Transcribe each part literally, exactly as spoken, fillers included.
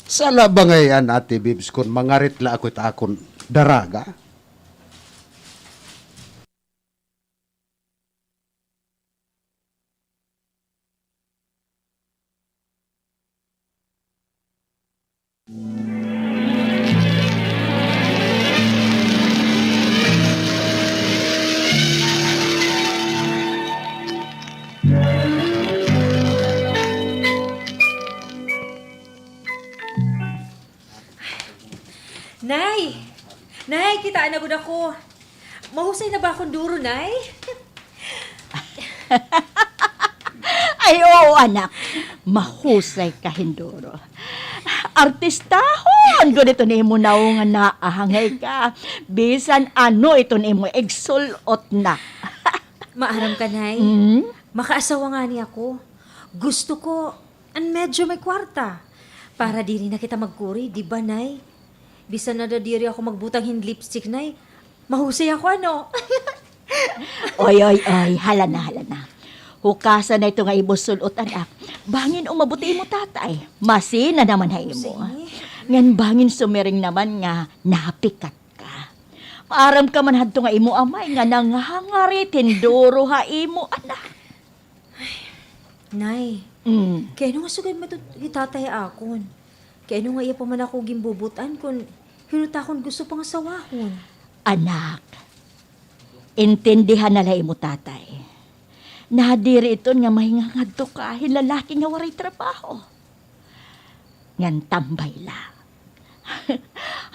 Sala ba ngay-an, Ate Bibs, kon mangarit la ako it akon daraga? Nay! Nay, kitaa na gud ako. Mahusay na ba akon duro, Nay? Ay, oo, anak. Mahusay ka hin duro. Artistahon gud iton imo nawong nga naahangay ka. Bisan ano iton imo igsul-ot na. Maaram ka, Nay? Mm? Makaasawa ngani ako. Gusto ko an medyo may kwarta. Para diri na kita magkuri, di ba, Nay? Bisan na da diri ako magbutang hin lipstick, Nay. Mahusay ako, ano? Oy, oy, oy, hala na, hala na. Hukasan na ito nga imo sul-ot, anak. Bangin umabot imo tatay. Masina naman ha imo. Sige. Ngan bangin sumiring naman nga napikat ka. Maaram ka man hadto nga imo amay nga nangahangarit hin duro ha imo, anak. Nay, mm, kay ano nga sugad man ito hi tatay ha akon? Kay ano nga iya pa man ako ginbubut-an kon hin-o it akon gusto pangasawahon? Anak, intindihan na la imo tatay. Nadiri iton nga mahingangadto ka hin lalaki nga waray trabaho. Ngan tambay la.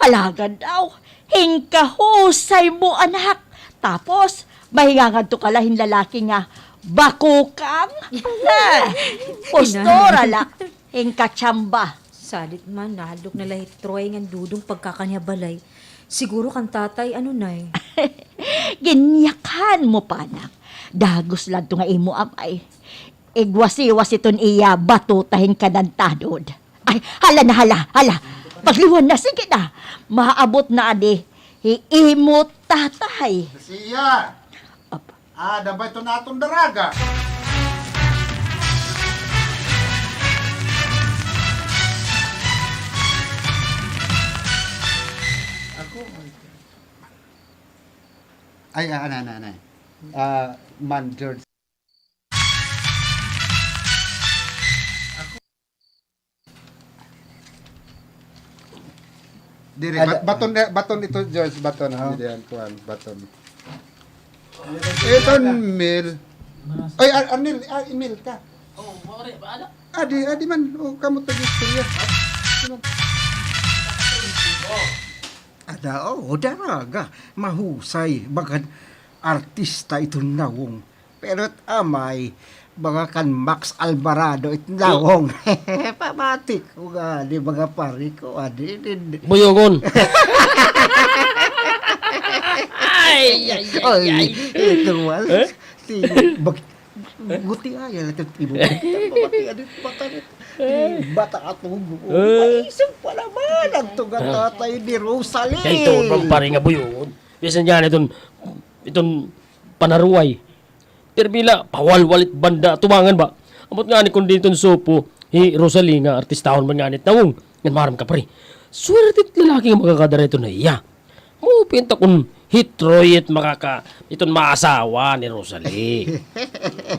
Hala gad daw, hin kahusay mo, anak. Tapos, mahingangadto ka la hin lalaki nga bakukang. Eh, postura la, hin katsamba. Salit man, nahadlok na la hi Troy ngan Dudong pagkakan ha balay. Siguro kan tatay, ano, Nay? Ginyakan mo pa, anak. Dagos la adto nga imo amay. Igwasiwas iton iya batuta hin kanan tanod. Ay, hala na, hala, hala. Pagliwan na, sige na. Maabot na adi hi imo tatay. Siya. Ap- Ada ba ito naton daraga? Ako, ay, ah, ana, ana, ana. Ah, Man George. Diri, bat-, baton, eh, baton ito, George, baton, ha? Diri, an kuan, baton. Iton Mil. Ay, Ar-, Arnel, ah, Emil ka. Adi, adi man, o, kamo tag-istorya. Ada, o, daraga, mahusay, bagan artista iton nawong. Pero it amay, baga kan Max Alvarado it nawong. Pamati ko gani, baga pari ko, adi, adi. Buyungon. Ay, ay, ay, ay. Ito, wal. Eh? Ti-, bag-, guti ay, ala, ito, ibo. Pamati, adi, mata nito. Bata ato, eh, isip pa naman, an tuga tatay ni Rosalie. Kay ito, pari nga buyungon. Bisan gani iton, iton panaruway. Pirmi la, pawalwal it banda, tubangan ba? Ambot ngani kon diri iton supo, hi Rosalie nga artistahon man ngani it nawong. Ngan maaram ka, pre. Swerte it lalaki nga makakadara iton ha iya. Maupay unta kon hi Troy it makaka-, iton maasawa ni Rosalie.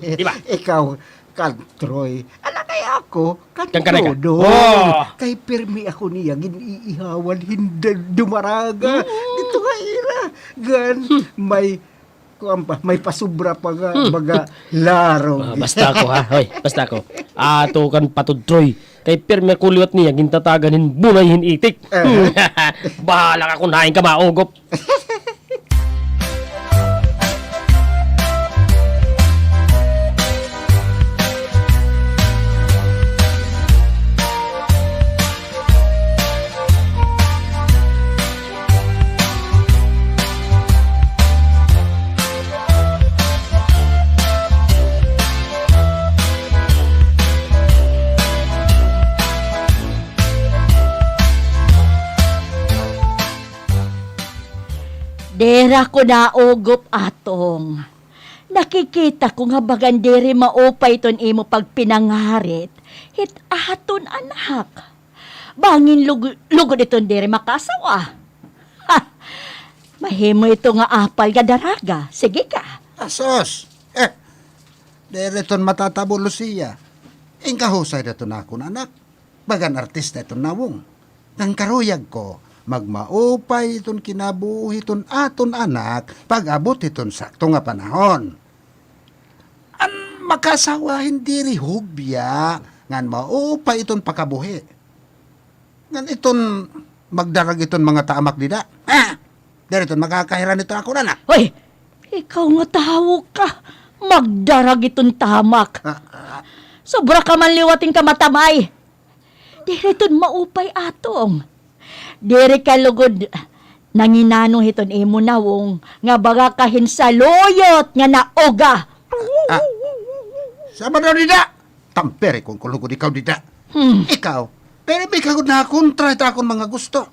Di ba? Ikaw, kan Troy. Ala kay ako, kan Dodong. Oh. Kay pirmi ako niya gin-iihawan hin da-, dumaraga. Mm. Didto ha ira. Gan, may, kuan pa, may pasubra pa nga, hmm, baga, larog. Ah, basta ako, ha? Hoy, basta ako. Ato kan patod, Troy. Kay pirmi ako liwat niya, gintatagan hin bunay hin itik. Eh. Bahala ka kon hain ka maugop. Dira ko naugop, Atong. Nakikita ko nga bagan diri maupay iton imo pagpinangarit hit aton anak. Bangin lug-, lugod iton diri makaasawa. Ha! Mahimo ito nga apal nga daraga. Sige ka. Asos! Eh, diri iton matatabo, Lucia. Inkahusay na iton akon anak. Bagan artista iton nawong. Ngan karuyag ko, magmaupay iton kinabuhi iton aton anak pag-abot iton sakto nga panahon. An makaasawa hin diri hubya, ngan maupay iton pakabuhi. Ngan iton magdarag iton mga tamak dida. Ha? Diri iton makakahiran iton akon anak. Hoy! Ikaw nga tawo ka, magdarag iton tamak. Ah, ah. Sobra ka man liwat hin kamatamay. Diri iton maupay, Atong. Diri ka lugod nanginano hiton imo nawong nga baga ka hin saluyot nga nauga. Ah, sama daw dida. Tamperi kon kulugod ikaw dida. Hmm. Ikaw, pero may kagod na kontra hit akon mga gusto.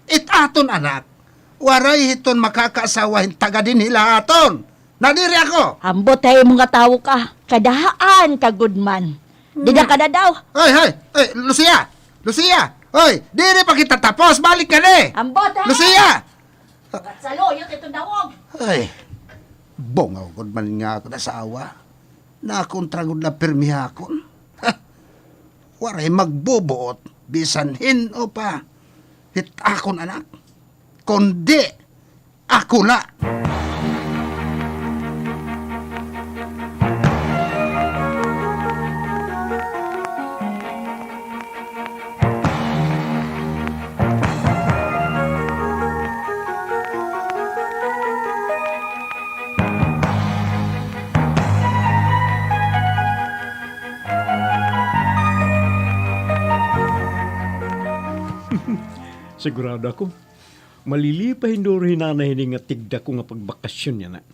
It aton anak, waray hiton makakaasawa hin taga dinhi la aton. Nadiri ako. Ambot ha imo nga tawo ka. Kadaan ka gud man. Dida ka na daw. Ay, ay, ay, Lucia! Lucia! Oy, diri pa kita tapos. Balik ka ni. Ambot ha. Lucia! Saluyot iton nawong. Ay, bungaw gud man nga akon asawa. Nakontra gud la pirmi ha akon. Ha! Waray magbubuot bisan hin-o pa hit akon anak, kundi ako la. Sigurado ako, malilipay hin duro hi Nanay hini nga tigdako nga pagbakasyon niya na.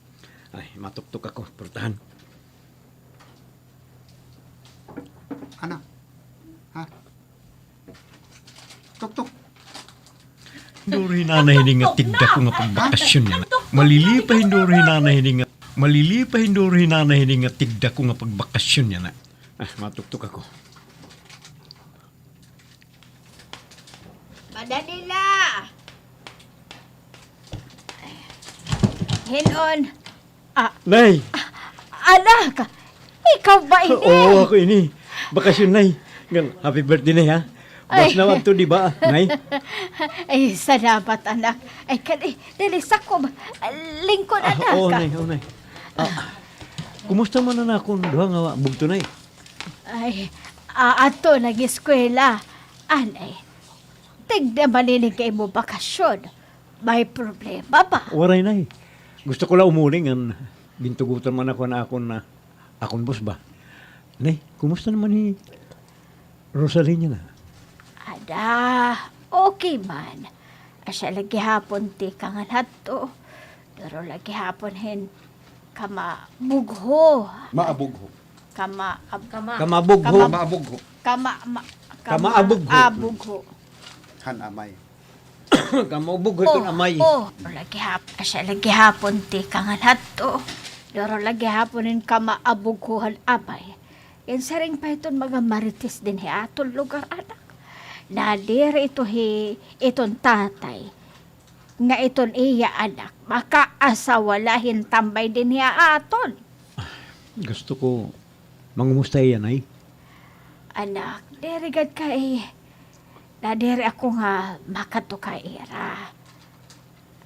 Ay, matuktok ako, purtahan. Ano? Ha? Tuktok. Duro hi Nanay hini nga tigdako nga pagbakasyon niya na. Malilipay hin duro hi Nanay hini nga, malilipay hin duro hi Nanay hini nga tigdako nga pagbakasyon niya na. Ah, matuktok ako. Madali la. Hin-on. Ah, Nay! Ah, anak, ikaw ba ini? Oo, ako ini. Bakasyon, Nay. Ngan, happy birthday, Nay, ha? Ay. Buwas na adto, di ba, Nay? Ay, salamat, anak. Ay, kadi, dali, sakob. Lingkod, anak. Ah, oo, Nay, oo, Nay. Ah, kumusta man an akon duha nga bugto, Nay? Ay, ah, adto nag-eskwela. Anay, tigda man ini nga imo bakasyon. May problema ba? Waray, Nay. Gusto ko la umuli ngan gintugotan man ako han akon, ah, akon boss ba. Nay, kumusta naman hi Rosalina na? Ada, okay man. Asya la gihapon tikang han hadto. Duro la gihapon hin kamabugho. Maabugho. Kama-, ab-, Kama. Kamabugho. Kama-, Kamaabugho. Kama-, ma-, Kamaabugho. Kamaabugho. Han amay. Kamaabugho iton amay. Oh, lagi hap-, asya la gihapon tikang han hadto. Duro la gihapon hin kamaabugho han amay. Ngan siring pa iton mga marites dinhi ha aton lugar, anak. Nadiri ito hi, iton tatay. Nga iton iya anak, makaasawa la hin tambay dinhi ha aton. Gusto ko mangumusta hiya, Nay. Anak, diri gad kay, nadiri ako nga makadto kay ira.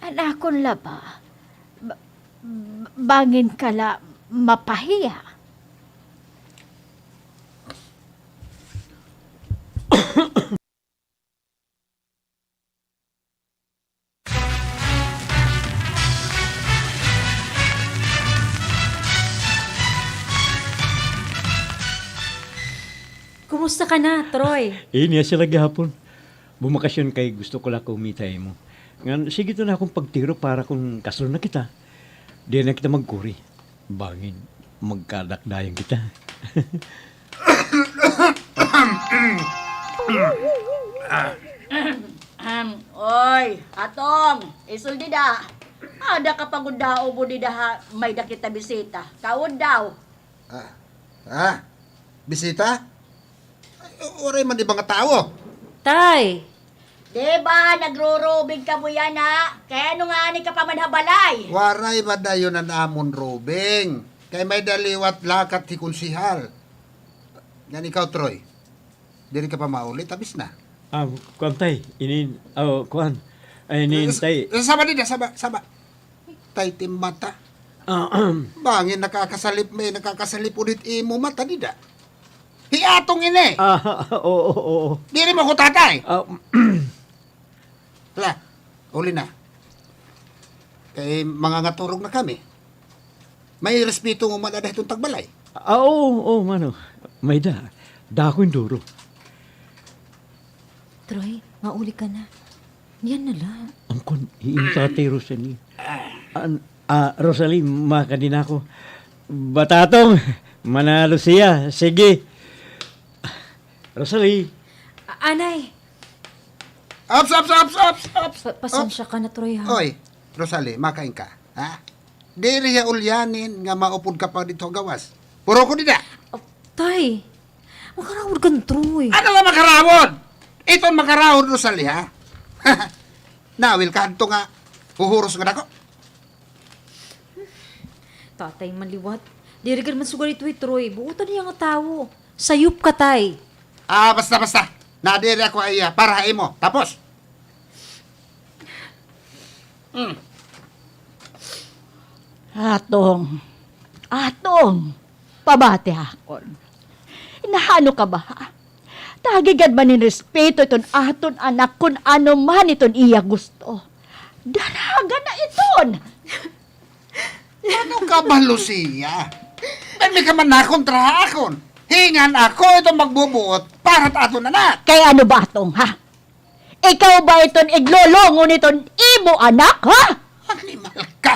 An akon la ba, ba-, bangin ka la mapahiya. Kumusta ka na, Troy? Ini, asya la gihapon. Bumakasyon kay gusto ko la kumita ha imo. Ngan sige ito na akon pagtiro para kon kasunod na kita, diri na kita magkuri. Bangin magkadakdayan kita. Oy, Atong, isul dida. Ada ka pa gud ha ubo dida ha, may-ada kita bisita. Kaon daw. Ah, ah, bisita? Ay, waray man iba nga tawo. Tay! Di ba nagrurubing kamo yana? Kay ano ngani ka pa man ha balay? Waray ba dayon an amon rubing? Kay may-ada liwat lakat hi Konsehal. Ngan ikaw, Troy, diri ka pa mauli, tabis na. Ah, kuan, tay, inin, oh, kuan. Ay, inin, tay. Saba dida, saba, saba. Tay, it im mata. Ah, bangin nakakasalip, may nakakasalip ulit imo mata, dida. Hi Atong ini. Ah, oo, oo, oo. Diri mo ko tatay. Ah, hala, uli na. Kay mangangaturog na kami. May respeto mo man ada hiton tagbalay. Ah, oo, oo, mano. May-ada. Dako hin duro. Troy, mauli ka na. Niyan na la. An kuan, hi im tatay Rosalie. An, ah, Rosalie, makadi na ako. Batatong, manalo siya. Sige. Rosalie. A-, anay. Ops, ops, ops, ops, ops. Pa-, pasensya ka na, Troy, ha? Oy, Rosalie, makain ka, ha? Diri hiya ulyanin nga maupod ka pa didto ha gawas. Puro ko dida. Ah, tay, makarawod ka, Troy. Ano nga makarawod? Iton makarawod, Rosalie, ha? Nawil ka hadto nga huhuros nga dako. Tatay man liwat. Diri gad man sugad ito hi Troy. Buotan hiya nga tawo. Sayop ka, tay. Ah, basta, basta. Nadiri ako ha iya para ha imo. Tapos? Hmm. Atong. Atong. Pabati akon. Nahano ka ba, ha? Tagi gad man hin respeto iton aton anak kun ano man iton iya gusto. Daraga na iton. Ano ka ba, Lucia? Pirmi ka man nakontra ha akon. Hingan ako iton magbubuot para ha aton anak. Kay ano ba, Atong, ha? Ikaw ba iton iglolongon iton imo anak, ha? Animal ka!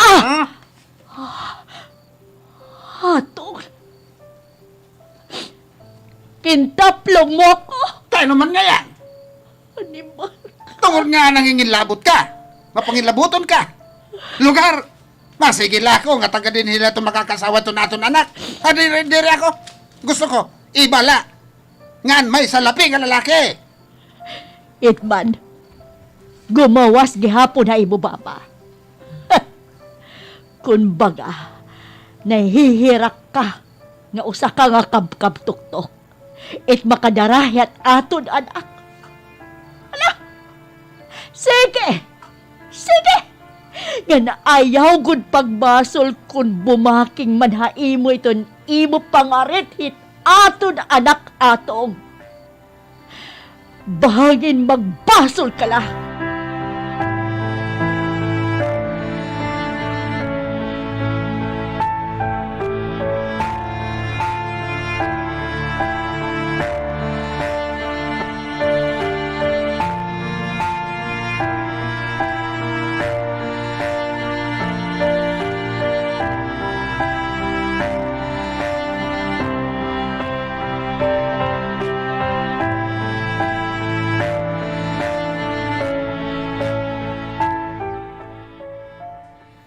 Ah! Atong, kintaplong mo ako. Kay ano man ngay-an? Animal. Tungod nga nangingilabot ka. Mapangilaboton ka. Lugar. Masigi la ako nga taga dinhi la iton makakasawa iton aton anak. Ah, diri, diri ako. Gusto ko, iba la. Ngan may salapi nga lalaki. It man, gumawas gihapon ha imo baba. Kun baga, nahihirak ka nga usa ka nga kabkab tuktok. It makadara hit aton anak. Hala! Sige! Sige! Ngan ayaw gud pagbasol kun bumaking man ha imo iton imo pangarit hit aton anak, Atong. Bangin magbasol ka la.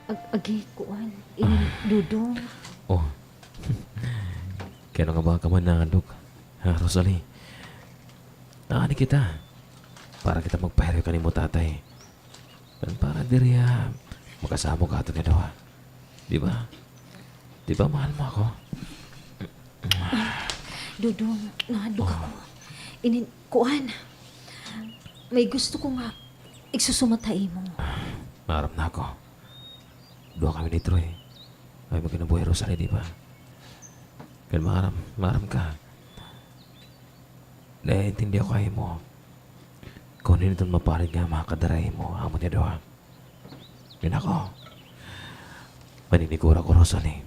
Ag-, agi, kuan, ini, Dodong. Oh. Kay ano nga ba ka man naadto, ha, Rosalie? Naani kita. Para kita magpahiroy kan imo tatay. Ngan para diri, ah, makasamo ka aton iduha. Di ba? Di ba mahal mo ako? Dodong, naadto ako. Inin, kuan. May gusto ko nga igsusumat ha imo. Maaram na ako. Duha kami ni Troy. Ay, magkinabuhi, Rosalie, di ba? Kay maaram, maaram ka. Naiintindihan ko ha imo. Kon hin-o iton mapalit nga makakadara ha imo, ha amon nga duha. Ngan ako, maniniguro ako, Rosalie.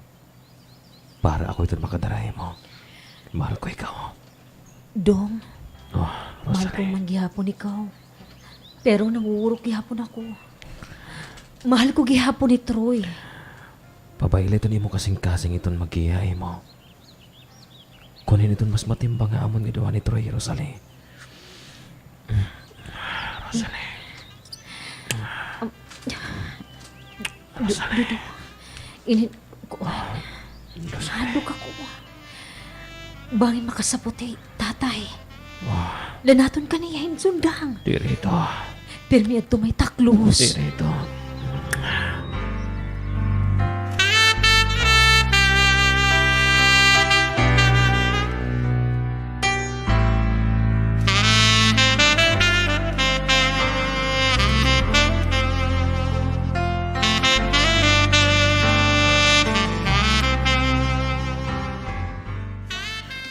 Para ako iton makadara ha imo. Mahal ko ikaw. Dong, oh, mahal ko man gihapon ikaw. Pero nanguwurok gihapon ako. Mahal ko gihapon hi Troy. Pabayli iton imo kasingkasing iton maggiya ha imo. Kon hin-o iton mas matimbang nga amon nga duha ni Troy, Rosalie. Rosalie. Um, Rosalie. Dudu, ini, kuan. Rosalie. Hadlok ako. Bangin makasabot hi tatay. Ah. Lanaton ka niya hin sundang. Diri ito. Pirmi adto may taklos. Diri ito.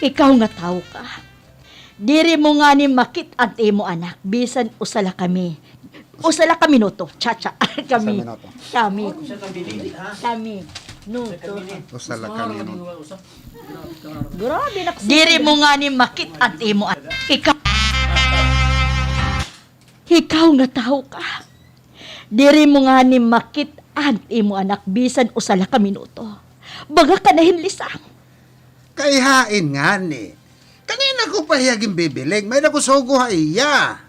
Ikaw nga tawo ka, diri mo ngani makit-an it imo anak, bisan usa la kami. Usa la ka minuto, cha-cha. Kami. Usa minuto. Kami. Kami. Minuto. Usa la ka minuto. Grabe na. Diri mo ngani makit-an it imo anak. Ikaw, ikaw nga tawo ka. Diri mo ngani makit-an it imo anak, bisan usa la ka minuto. Baga ka na hin lisang. Kay hain ngani. Kanina ko pa hiya ginbibiling, may-ada ko sugo ha iya.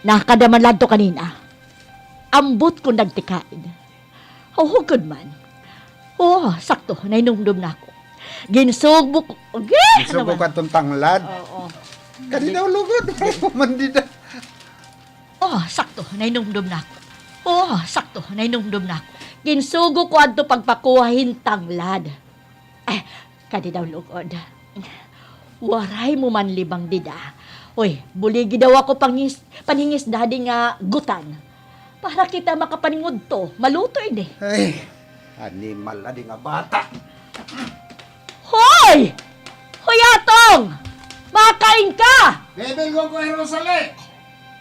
Nakada man la adto kanina. Ambot kon nagtikain. Hawhog gud man. Oo, sakto, nahinumdom nako. Ginsugo ko, agi, ginsugo ko adton tanglad. Oo. Kadi daw lugod. Mandida. Oh, sakto, nahinumdom nako. Oh, sakto, nahinumdom nako. Ginsugo ko adto pagpakuha hin tanglad. Eh, kadi daw lugod. Waray mo man libang dida. Uy, buligi daw ako pangis-, panhingisda hadi nga gutan. Para kita makapaningudto, maluto ini. Ay, animal adi nga bata. Hoy! Hoy, Atong! Makain ka! Bibilngon ko hi Rosalie.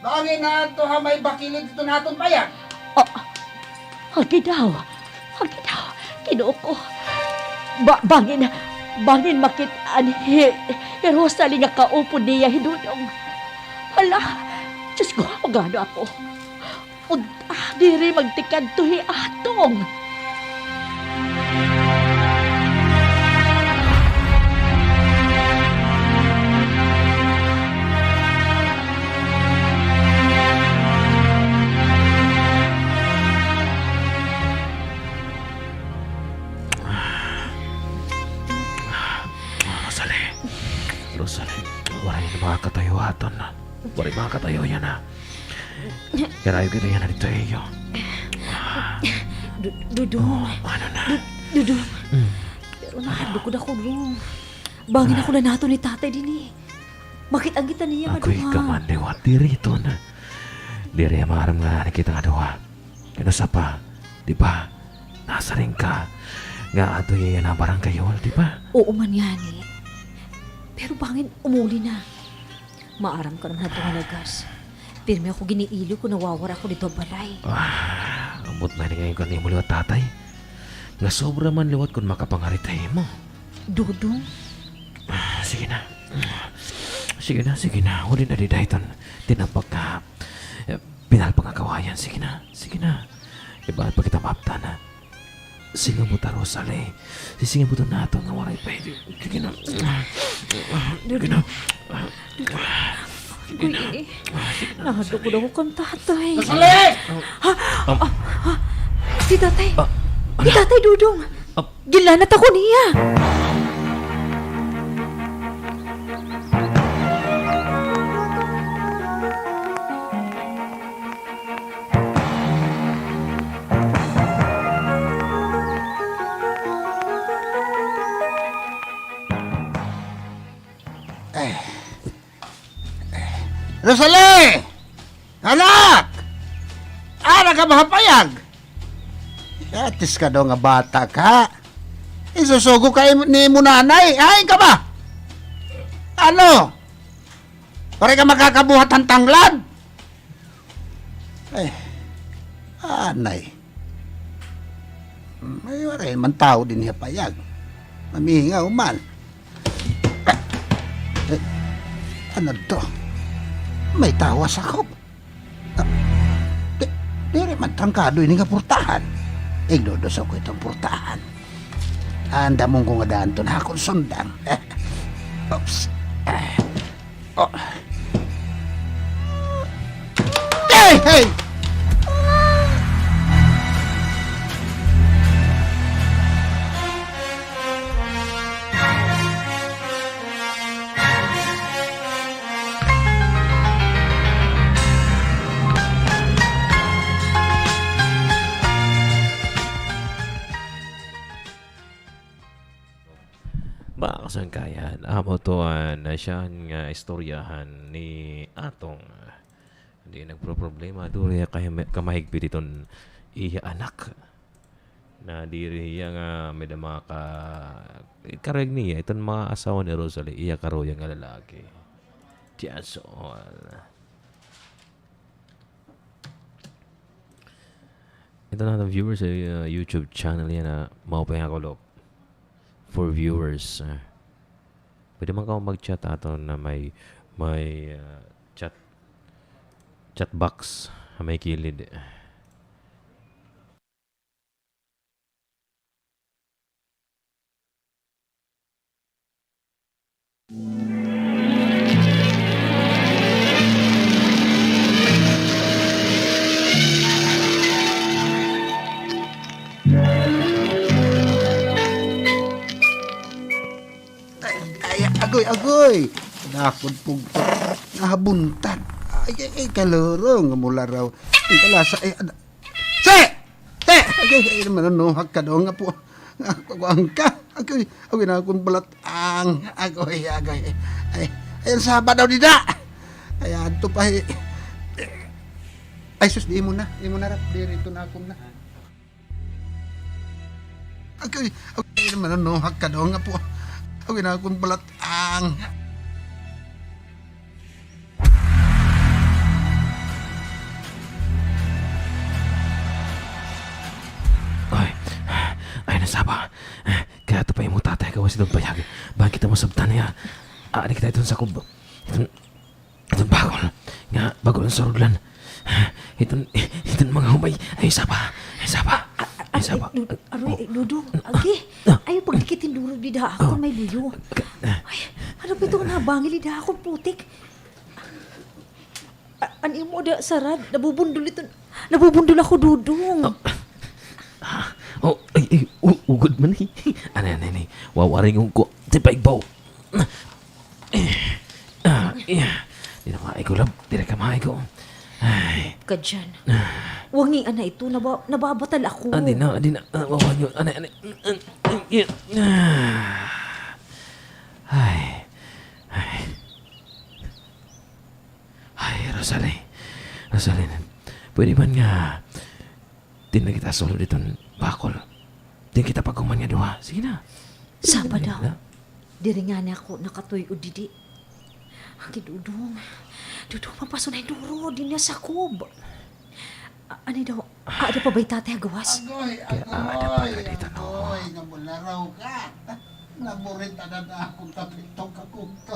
Bangin adto ha may bakilid didto ha aton payag. Oh, agi daw. Agi daw. Ginoo ko. Ba-, bangin, bangin makit-an hi, hi Rosalie nga kaupod niya hi Dodong. Hala, Diyos ko, magano ako. Unta, diri magtikadto hi Atong. Rosalie. Rosalie, waray na makakatayo aton. Waray makakatayo yana. Karayo kita yana didto ha iyo. Du-, Dodong. Oh, ano na? Du-, Dodong. Mm. Pero nahadlok gud ako, Dong. Bangin ako lanaton ni Tatay dinhi. Makit-an kita niya maduha. Agoy ka man liwat diri iton. Diri maaram nga anay kita nga duha. Kay usa pa, di ba? Nasiring ka nga adto hiya yana ha barangay hall, di ba? Oo man ngani. Pero bangin umuli na. Maaram ka naman hadto nga lagas. Pirmi ako giniilo kon nawawara ako didto ha balay. Ah, ambot man ini nga ingon kanimo liwat, Tatay. Nga sobra man liwat kon makapangarit ha imo. Dodong. Ah, sige na. Sige na, sige na. Huli na dida iton tinapay nga, eh, pinalpak nga kawayan. Sige na, sige na. Iba pa kita maabtan, ha. Sige mo ta, Rosalie. Sisingan mo ta naton nga waray pa. Sige na. Sige na. Sige na. Uy, eh. Nahadlok gud ako kan Tatay. Rosalie! Ha? Um. Ah, ha? Si Tatay. Ah, si Tatay Dodong. Ah. Ginlanat ako niya. Eh. Rosalie! Anak! Ara ka ba ha payag? Yatis ka daw nga bata ka. Isusugo ka im-, ni imo nanay. Hain ka ba? Ano? Waray ka makakabuhat han tanglad? Ay, anay. May waray man tawo dinhi ha payag. Mamingaw man. Eh, ano to? May tawo ha sakop. Ah, di-, diri man trangkado ini nga purtahan. Igduduso ko iton purtahan. Andamon ko nga danton ha akon sundang. Oops. Oh. Hey, hey! Ba, kasangkayan, amo to an, ah, siya nga istoryahan ni Atong. Di nagproproblema, duri kay ma-, kamahigpit iton iya anak. Na diri hiya nga may da maka-, karuyag niya, iton mga asawa ni Rosalie, iya karuyag nga lalaki. That's all. Ito na ang viewers sa, uh, YouTube channel niya na maupay nga kulop for viewers. Uh, pwede man kamo mag-chat ato na may, may, uh, chat, chat box ha may kilid. Ay, ay, agoy, agoy. Dakod pugto. Nahabuntag. Ay, ay, ay, kalurong. Mula raw. Ay, kalasa. Ay, ada-, Te! Te! Agay, ay, manunuhak ka daw nga po. Kukuhaan ka. Agay, agay na akon balat-ang. Agay, agay. Ay, ay, an saba daw dida. Ay, adto pa, eh. Ay, sus, di imo na. Imo na, Rap. Diri ito na akon na. Agay, agay, ay, manunuhak ka daw nga po. Agay na akon balat-ang. Ay, ay, nasaba. Kay adto pa imo tatay gawas iton payag. Bangin kita masabtan niya. Aadi kita iton sakob. Iton, iton bakol. Nga, bag-o la surudlan. Iton, iton mga humay. Ay, saba. Ay, saba. Ay, saba. Aroy, Dudong. Agi. Ayaw pagdikit hin duro dida akon may luyo. Ay, ano ba ito nga nabangil dida akon putik? A-, an imo da sarad, nabubundol ito. Nabubundol ako, Dudong. Ah, oh, ay, ay, u-, ugod man, eh. Anay, anay, anay. Wawaringon ko. Tipay baw. Ah, iya. Di na maigo, love. Di na ka maigo. Ay. Ka dyan. Wangi, ana ito. Naba-, nababatal ako. Ah, di na, di na. Ah, wawaringon. Anay, anay. Ay. Ay. Ay, Rosalie. Rosalie, pwede man nga dinhi kita sulod iton bakol. Dinhi kita paghuman nga duha. Sige na. Saba daw. Diri ngani ako nakatuy-od didi. Aki, Dudong. Dudong, mapasunay duro dinhi ha sakob. A-, ani daw, aada pa ba hi tatay ha gawas? Agoy, agoy, agoy, nga bularaw ka. Naburit na na akong kapitong kakugto.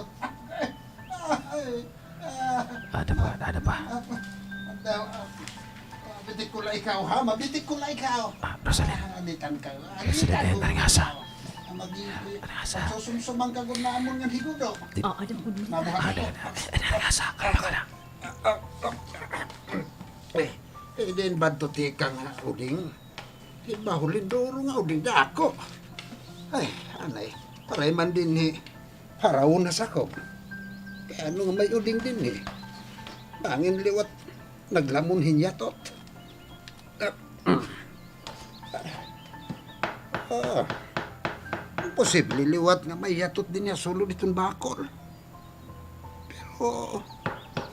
Ay, ah, ada pa, ada pa. Ah, ah, ah, bitik ko la ikaw, ha? Mabitik ko la ikaw. Ah, Rosalie. Ah, alitan ka. Rosalie, alitan ko. Aringasa. Ah, magi-, aringasa. Susumsuman ka gud namon ngan higudo. Di- Ah, ada ko dun. Mabuhat ako. Ada, ada, ada, aringasa. Kaya ka na. Ah, ah, ah. Eh, eh, din ba ito tikang uding? Di ba hulinduro nga uding dako? Ay, anay, paray man dinhi, parawon na sakob. Kay ano nga may uding dinhi? Bangin liwat, naglamon hin yatot. Ah, imposible liwat nga may yatot dinhi ha sulod hiton bakol. Pero,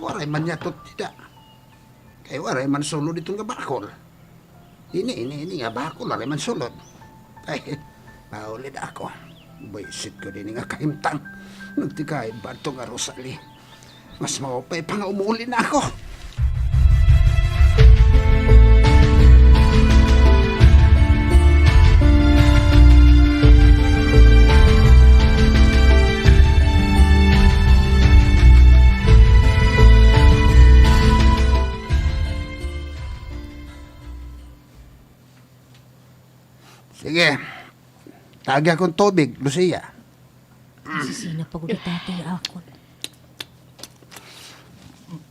waray man yatot dida. Kay waray man sulod iton nga bakol. Ini, ini, ini nga bakol, waray man sulod. Ay, maulid ako. Buisit ko dinhi nga kahimtang. Nagtikay ba ito nga Rosalie? Mas maupay pa nga umuli na ako. Sige. Tagi akon tubig, Lucia. Nasisina pa gud hi tatay akon.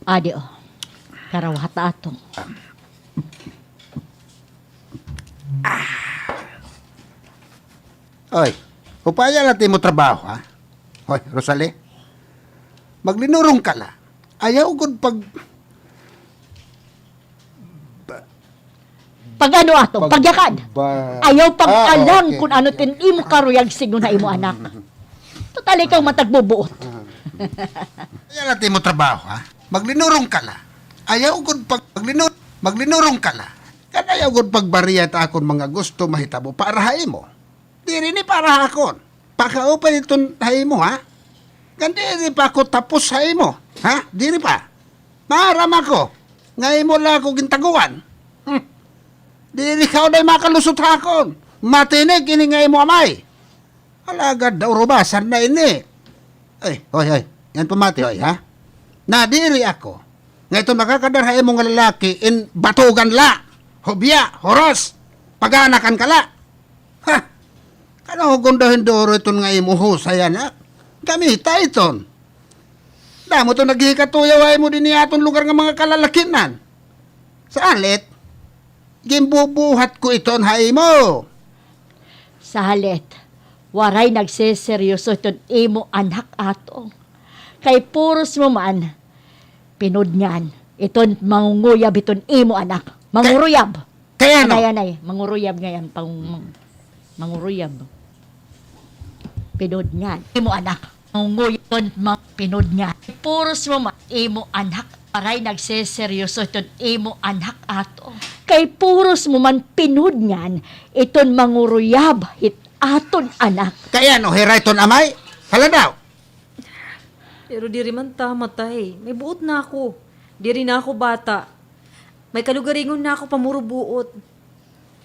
Adi, o. Karawhata ato. Oy, upaya la it imo trabaho, ha? Hoy, Rosalie, maglinurong ka la. Ayaw gud pag- Pag-ano ato? Pag- Pagyakan. Ayaw pag-alang kun ano it imo karuyag sidngon ha imo anak. Talikaw man tagbubuot. Ayaw la it imo trabaho, ha? Maglinurong ka la. Ayaw gud pag-, maglinur-, maglinurong ka la. Kan ayaw gud pagbarya ta akon mga gusto mahitabo para ha imo. Diri ini para ha akon. Pakaupay iton ha imo, ha? Kan diri pa ako tapos ha imo, ha? Diri pa. Maaram ako nga imo la ako gintaguan. Hmm. Diri ka unay makalusot ha akon. Matinig ini nga imo amay. Alagad daw urubasan na ini. Ay, hoy, hoy. Yan pamati, hoy, ha? Nadiri ako nga iton makakadara ha imo nga lalaki in batugan la. Hubya, huros. Pag-aanakan ka la. Ha? Kan hugon daw hin duro iton nga imo husay, anak. Gamita iton. Damo iton naghihikatuyaw ha imo dinhi ha aton lugar nga mga kalalakinan. Salit, ginbubuhat ko iton ha imo. Salit, waray nagseseryoso iton imo anak, Atong. Kay puros mo man, pinudngan, iton mangunguyab iton imo anak. Manguruyab. Kay ano? Anay, anay. Manguruyab ngay-an. Pang-, mang-, manguruyab. Pinudngan. Imo anak. Mangunguyab. Ma-, pinudngan. Puros mo ma-, imo anak. Waray nagseseryoso iton imo anak, Atong. Kay puros mo man pinudngan iton manguruyab hit aton anak. Kay ano, hira iton amay? Hala daw. Pero diri man tama, Tay. May buot na ako. Diri na ako bata. May kalugaringon na ako pamurubuot.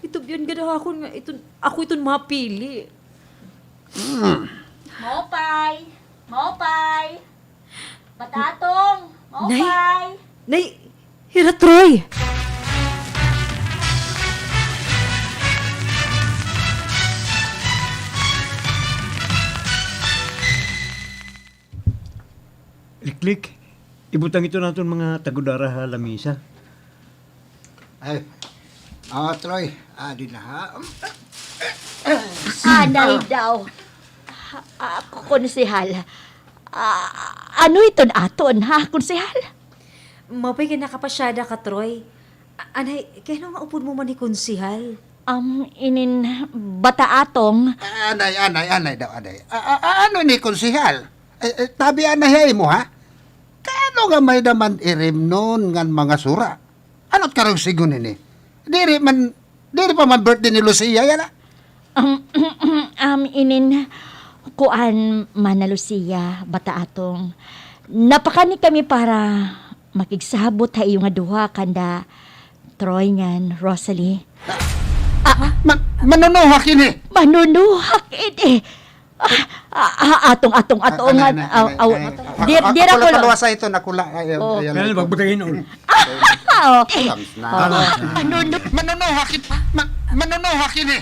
Itubyan gad ha akon nga iton, ako iton mapili. Hmm. Maupay! Maupay! Bata Atong! Nay! Maupay! Nay! Hira Troy! Liklik, ibutang iton aton mga tagudara ha lamisa. Ay, ah, Troy, adi na ha. Anay daw. Ah, konsehal. Ah, ano iton aton, ha, konsehal? Maupay nga nakapasyada ka, Troy. A-, anay, kay ano nga upod mo man ni konsehal? Um, inin Bata Atong. Ah, anay, anay, anay daw, anay. A-, a-, a-, ano ni konsehal? Eh, eh, tabi anay ha imo, ha? Kay ano nga may-ada man irimnon ngan mga sura? Ano it karuyag sidngon ini? Diri man, diri pa man birthday ni Lucia yana. Um, um, inin, kuan, Mana Lucia, Bata Atong. Napakani kami para makigsabot ha iyo nga duha kanda Troy ngan Rosalie. Ah, ah, man-, manunuhak ini. Manunuhak ini. Ah, ah, ah, Atong, Atong, Atong, ah, anay, anay, aw, anay, aw, anay. Dir-, dira ko la. Paluwasa ito, nakula. Ayaw, ayaw. Kaya na, pagbutangin, oh. Ah, oh. Alam na. Oh. Ano, ano? Manunuhak it-, ma-, manunuhak ini.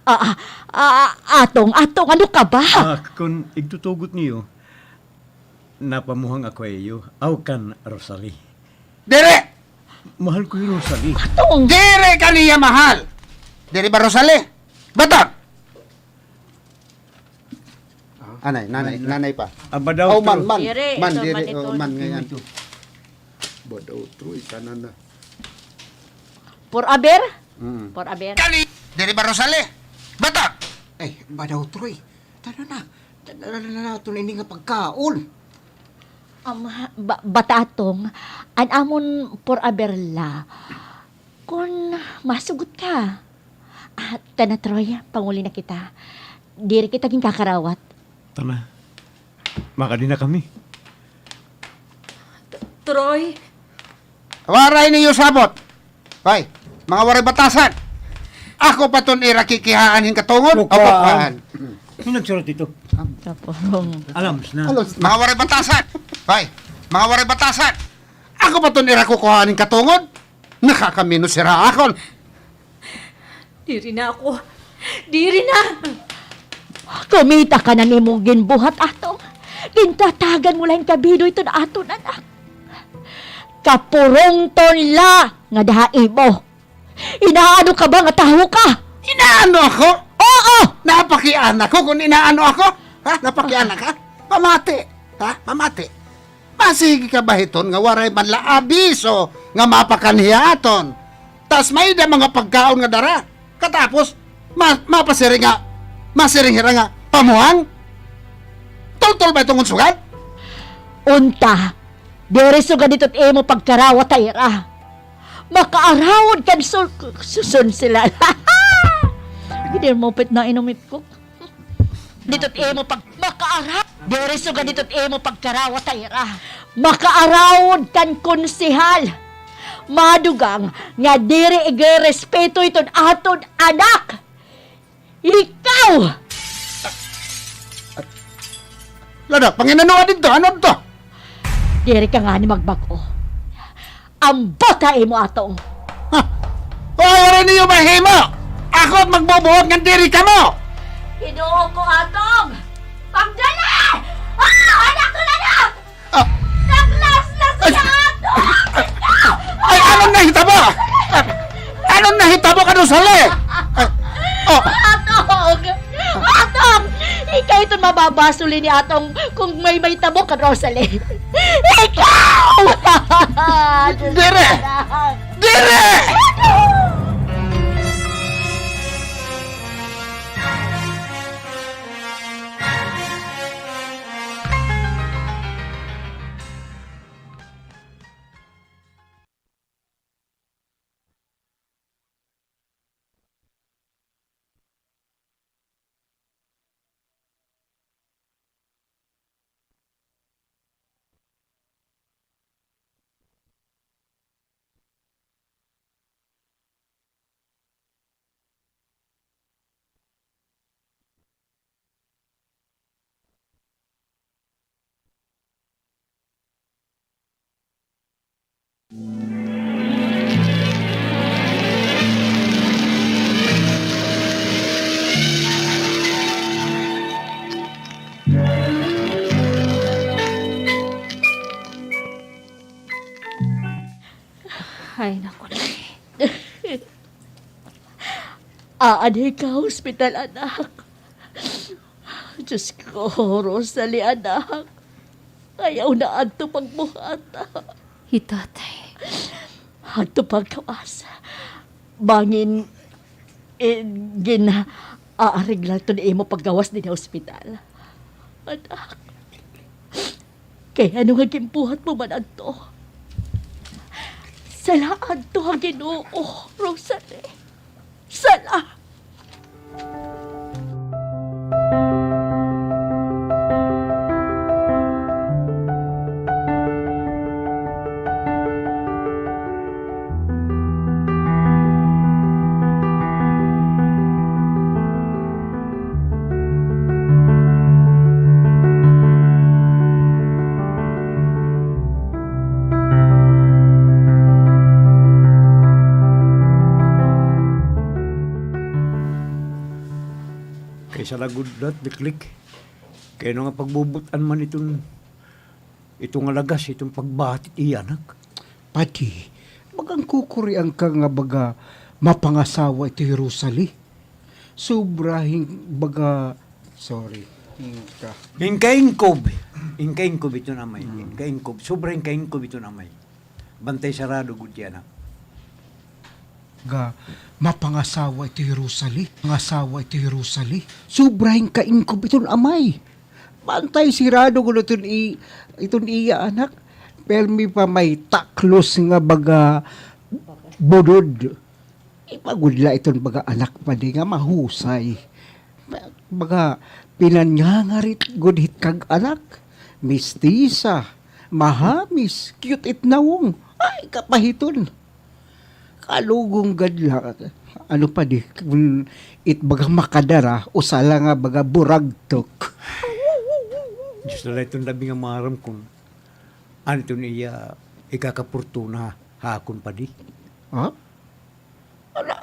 Ah, ah, ah, Atong, Atong, ano ka ba? Ah, kon igtutugot niyo, napamuhang ako ha iyo, aw kan Rosalie. Diri! Mahal ko hi Rosalie. Atong! Diri ka niya mahal! Diri ba, Rosalie? Baton! Anay, nanay, nanay pa. Aba daw, oh, man, man. Diri, man, ito, diri, man, oh, ito. Man, ngay-an. Ito. Ba daw, Troy, kana na. Forever? Mm. Forever. Kani, diri ba, Rosalie? Baton! Ay, ba daw, Troy. Tana na. Tana na naton ini nga pagkaon. Um, ha, ba-, Bata Atong, an amon forever la. Kon masugot ka. Ah, tana, Troy, panguli na kita. Diri kita ginkakarawat. Tana. Makadi na kami. T-, Troy. Waray niyo sabot. Hoy, mga waray batasan. Ako pa iton ira kikihaan hin katungod. Kukuhaan. Kukuhaan. Sino nagsurat dito? Tapos. Alams na. Alams na. Mga waray batasan. Hoy, mga waray batasan. Ako pa iton ira kukuhaan hin katungod. Nakakaminos hira ha akon. Diri na ako. Diri na! Kumita ka na nimo ginbuhat, Atong. Gintatagan mo la hin kabido iton aton anak. Kapurungton la ngada ha imo. Inaano ka ba nga tawo ka? Inaano ako? Oo! Napakiana ko kon inaano ako? Ha? Napakiana ka? Pamati. Ha? Pamati. Masigi ka ba hiton nga waray man la abiso nga mapakanhi ha aton? Tas may-ada mga pagkaon nga dara. Katapos, ma-, mapasiring nga, masiring hira nga, pamuhang? Tultol ba iton nga sugad? Unta, diri sugad ito it imo pagkarawat ha ira. Makaarawod kan sul-, suson sila. Diri mo pit na inumit ko. Dito't imo pag-, makaara-, diri sugad dito't imo pagkarawat ha ira. Makaarawod kan konsehal. Madugang nga diri igrerespeto iton aton anak. Ikaw! Ladak, panginanoa didto? Ano adto? Diri ka ngani magbag-o. Ambot ha imo, Atong. Ha? Hoy, waray niyo mahimo! Ako it magbubuhat ngan diri kamo! Ginoo ko, Atong! Pagdali! Ah! Anak ko na na! Ah! Naglaslas siya, Atong! Ay, ano nahitabo? Ano nahitabo ka, Rosale? Ay, oh. Atong! Atong! Ikaw iton mababasol ini, Atong, kung may mahitabo kan Rosalie. Ikaw! Diri! Diri! Ay, naku, Nay. Aanhi ka ha ospital, anak. Diyos ko, Rosalie, anak. Ayaw na adto pagbuhata. Hi Tatay. Adto pagkawasa. Bangin, eh, gin-aaregla iton imo paggawas dinhi ha ospital. Anak. Kay ano nga ginbuhat mo man adto? Sala adto ha Ginoo, Rosalie. Sala. Kay sala gud dat, Liklik. Kay ano nga pagbubut-an man iton, ito nga lagas, iton pagbahat it iya anak? Padi, baga kukurian ka nga baga mapangasawa ito hi Rosalie. Sobra hin baga, sorry. Hinka. Hinkaingkob. Hinkaingkob iton amay. Hmm. Hinkaingkob. Sobra hinkaingkob iton amay. Bantay sarado gud yana. Nga mapangasawa ito hi Rosalie. Pangasawa ito hi Rosalie. Sobra hinkaingkob iton amay. Bantay sarado gud iton i-, iton iya anak. Permi pa may taklos nga baga budod. Iba gud la iton baga anak, padi, nga mahusay. Baga pinangangarit gud hit kag anak. Mistisa, mahamis, cute it nawong. Ay, kapahiton. Kalugong gad la. Ano, padi, kun it baga makadara, usa la nga baga buragtok. Diyos na la iton labi nga maaram kun ano iton iya ikakaportuna ha akon, padi. Ha? Ala,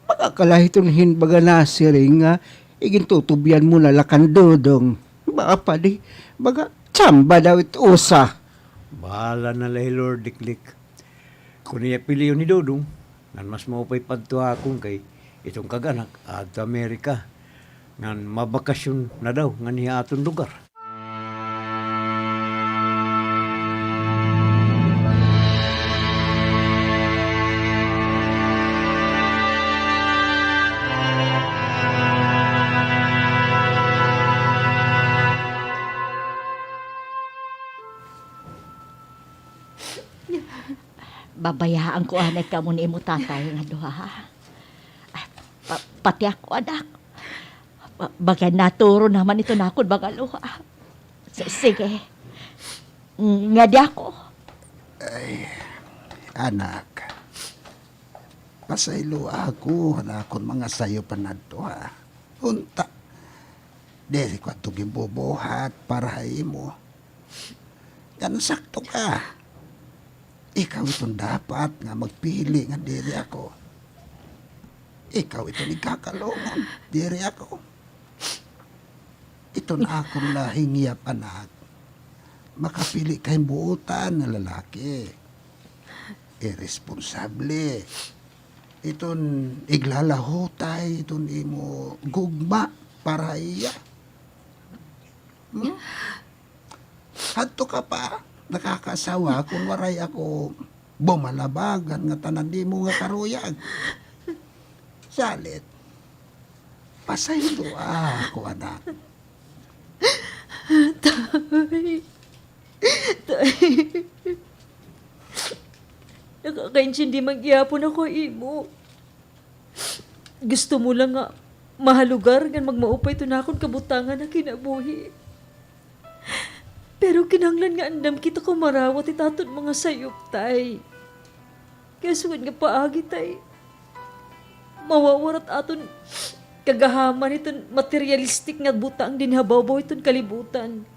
baga kalahiton hin baga nasiring nga igintutubian mo na la kan Dodong. Baga, padi, baga tsamba daw it usa. Bahala na la hi Lord, Liklik. Kun iya pilion hi Dodong, ngan mas maupay pa adto ha akon kay iton kag anak adto Amerika. Ngan mabakasyon na daw nganhi ha aton lugar. Pabayaan ko anay kamo ni imo tatay nga duha, ha? Ah, pa-, pati ako, anak. Pa-, baga naturo naman ito nakon mga luha. S-, sige. Mm, ngadi ako. Ay, anak. Pasayloa ako han akon mga sayop han adto, ha. Unta, diri ko adto ginbubuhat para ha imo. Ngan sakto ka. Ikaw iton dapat nga magpili ngan diri ako. Ikaw iton igkakalungon, diri ako. Iton akon nahingyap, anak. Makapili ka hin buotan nga lalaki. Iresponsable. Iton iglalahutay iton imo gugma para ha iya. Hmm? Hadto ka pa, nakakaasawa, kon waray ako bumalabag han ngatanan nimo nga karuyag. Salit, pasayloa ako, anak. Tay. Tay. Nakakaintindi man gihapon ako ha imo. Gusto mo la nga mahalugar ngan magmaupay iton akon kabutangan ha kinabuhi. Pero kinahanglan nga andam kita kumarawat hit aton mga sayop, tay. Kay sugad nga paagi, tay, mawawara it aton kagahaman hiton materialistic nga butang dinhi ha bawbaw hiton kalibutan.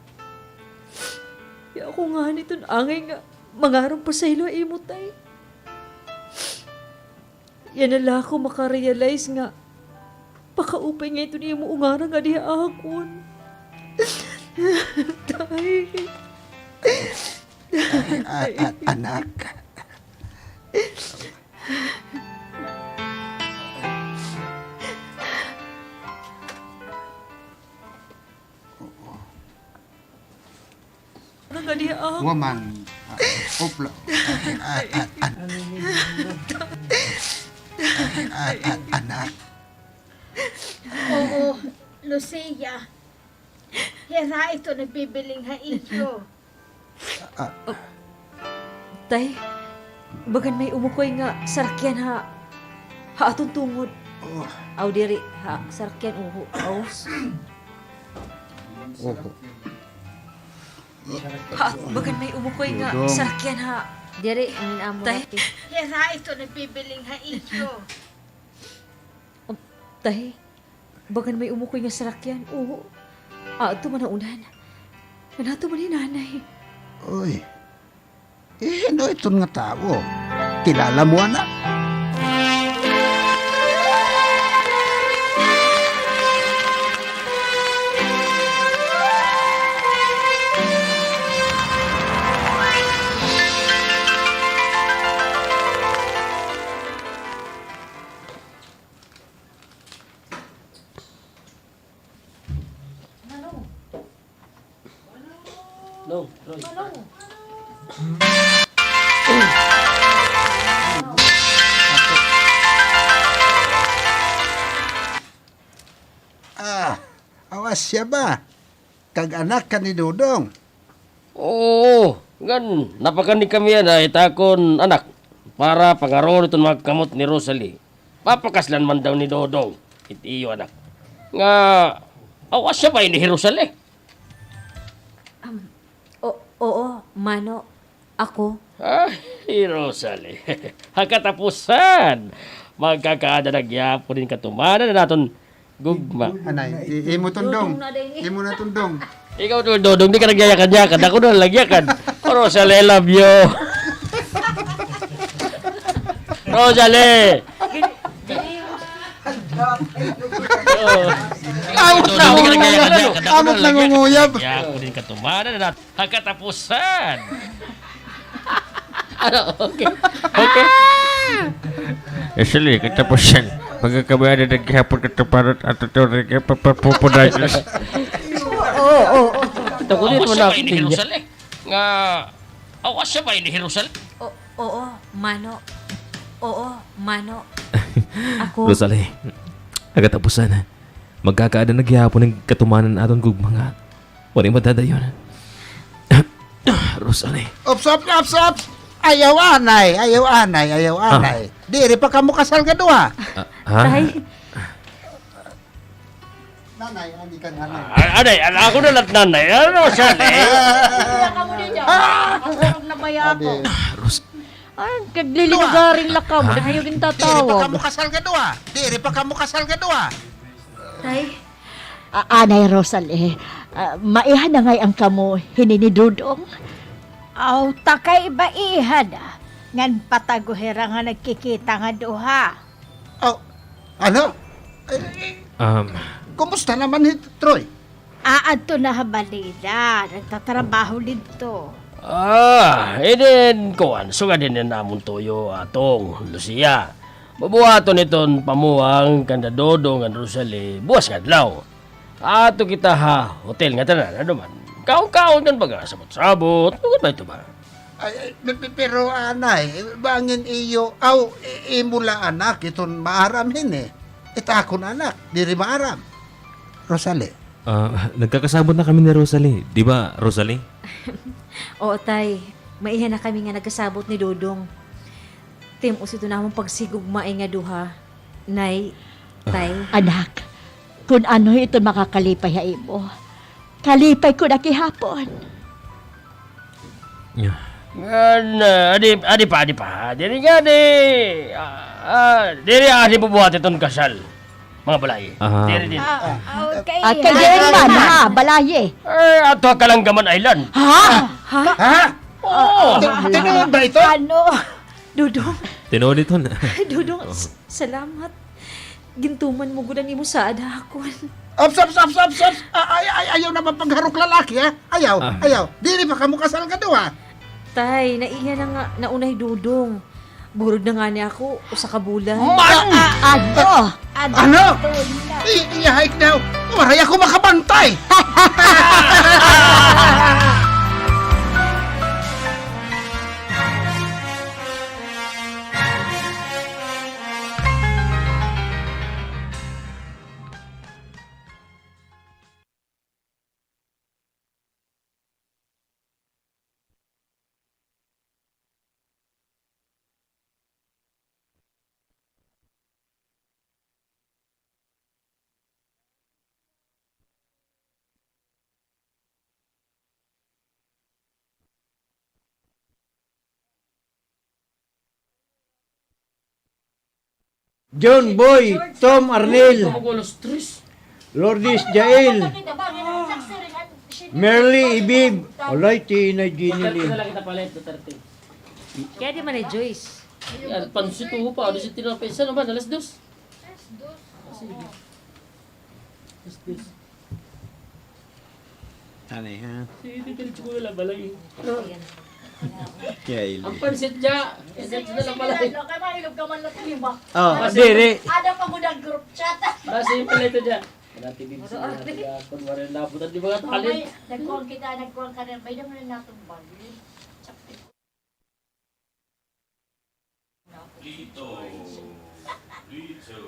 Kay ako ngani iton angay nga mangaron pasaylo ha imo, tay. Yana la ako maka-realize nga pakaupay nga iton imo ungara ngadi ha akon. Tay. A-, a-, anak. Nagadi ako. Woman. Ah, uplo. Ah, ah, ah, ah. Ah, ah, ah, anak. Oo, Lucia. Hira ito nagbibiling ha iyo. Ah, ah. Tay, bagan may umukoy nga sarakyan ha, ha aton tungod. Oh. Aw, diri, ha, sarakyan, uho. Aw. Uho. Ha, bagan may umukoy nga sarakyan ha. Diri, an amo. Tay. Hira ito nagbibiling ha iyo. Tay, bagan may umukoy nga sarakyan. Oo. Adto man ha unahan. Ngan adto man hi Nanay. Uy. Eh, hin-o iton nga tawo? Kilala mo, anak? Nong, Roy. Ah, awas siya ba? Kag anak ka ni Dodong? Oo, ngan napakani kami yana hit akon anak para pangaron iton mga kamot ni Rosalie. Papakaslan man daw ni Dodong it iyo anak. Nga, aw, asya ba ini hi Rosalie? Um, o-, oo, mano. Ako? Ay, Rosalie. Ha katapusan, magkakaada na gihapon hin katumanan an aton gugma. Anay, i-, imo tundong. Imo na tundong. Ikaw, Dodong, di ka nagyayakan-yakan. Ako na nagyakan. Oh, Rosalie, I love you. Rosalie! Amo na, amo na, amo na, nangunguyab. Gihapon hin katumanan an aton Ha katapusan. Ano? Okay. Okay. Actually, katapusan. Magkakabayaan na gihapon katuparan at ito rin kaya papapupunan. Oo, oo. Takutin mo na ako. Nga, aw, asya ba ini hi Rosal? O-, oo, mano. Oo, mano. Ako. Rosalie, ha katapusan, magkakaada na gihapon hin katumanan aton gugma nga waray madadayon. Rosalie. Ops, ops, ops, ops! Ayaw anay, ayaw anay, ayaw anay. Diri pa kamo kasal nga duha. Ah, ha? Tay. Nanay, adi ka, nanay. Ah, anay, an-, ako na la it nanay. Ano siya, eh? Diri kamo didya. Tulog na baya ako. Adi. Ros- Ah, kaglilinugaring la kamo. Ha? Ayaw gintatawag. Diri pa kamo kasal nga duha. Diri pa kamo kasal nga duha. Tay? Ah, anay Rosalie, ah, maiha na ngay-an kamo hini ni Dodong? Aw, ta kay maiha na. Ngan patago hira nga nagkikita nga duha. Aw, ano? Eh, eh, Um, kumusta naman hi Troy? Aadto na ha balay nira, nagtatrabaho didto. Ah, inin kuan, sugad hini an amon tuyo, Atong Lucia. Bubuhaton hiton pamuwang kanda Dodong ngan Rosalie buwas nga adlaw. Aadto kita ha hotel nga tanan, ano man. Kaon-kaon ngan baga, sabot-sabot, ano ba ito ba? Ay, ay, pe-, pe-, pero, anay, bangin iyo, aw, i-, imo la anak, iton maaram hini. It akon anak, diri maaram. Rosalie. Ah, nagkakasabot na kami ni Rosalie. Di ba, Rosalie? Oo, tay. Maiha na kami nga nagkasabot ni Dodong. Tim-os ito namon pagsigugmaay nga duha. Nay, tay. Anak, kun ano iton makakalipay ha imo, kalipay ko na gihapon. Ngan, ah, adi, adi pa, adi pa. Diri ngani, ah, ah, diri, ah, adi bubuhat iton kasal. Mga balayi. Aha. Diri, diri. Ah, ah, okay. Ah, kay German, ha, balayi. Eh, ato ha Kalanggaman Island. Ha? Ha? Ha? Oo. Ti-, tinuod ba ito? Ano? Dodong. Tinuod ito na. Dodong, s-, salamat. Gintuman mo gud an imo saad ha akon. Ops, ops, ops, ops, ops! A-, ay, ay, ayaw naman pagharok lalaki, ha? Ayaw, ayaw. Diri pa kamo kasal nga duha. Tay, naiha na nga, nauna hi Dodong. Burod na ngani ako, usa ka bulan. Man! A-, a-, ano? Ano? I-, iya hike daw. Waray ako makabantay. John Boy, Tom Arnel, Lourdes Jael, Merly Ibib, alay, Tina Jenny Lynn. Kaya di man ay Joyce. Yan, pansit, uho pa, ano si tinapay? Isa naman, alas dos. Alas dos. Alas dos. Anay, ha? Sige, diretso ko na la balay. Kaya ili. An pansit dya. Diretso na la balay. Kay mailog ka man la lima. Oh, diri. Ada pa gud an group chat. Basi pala ito dya. Wala, tigil sila, tiga, kunwari, nabutan, di ba, nga talent? Nagkuhan kita, nagkuhan ka na, may naman natin bagay. Lito, Lito.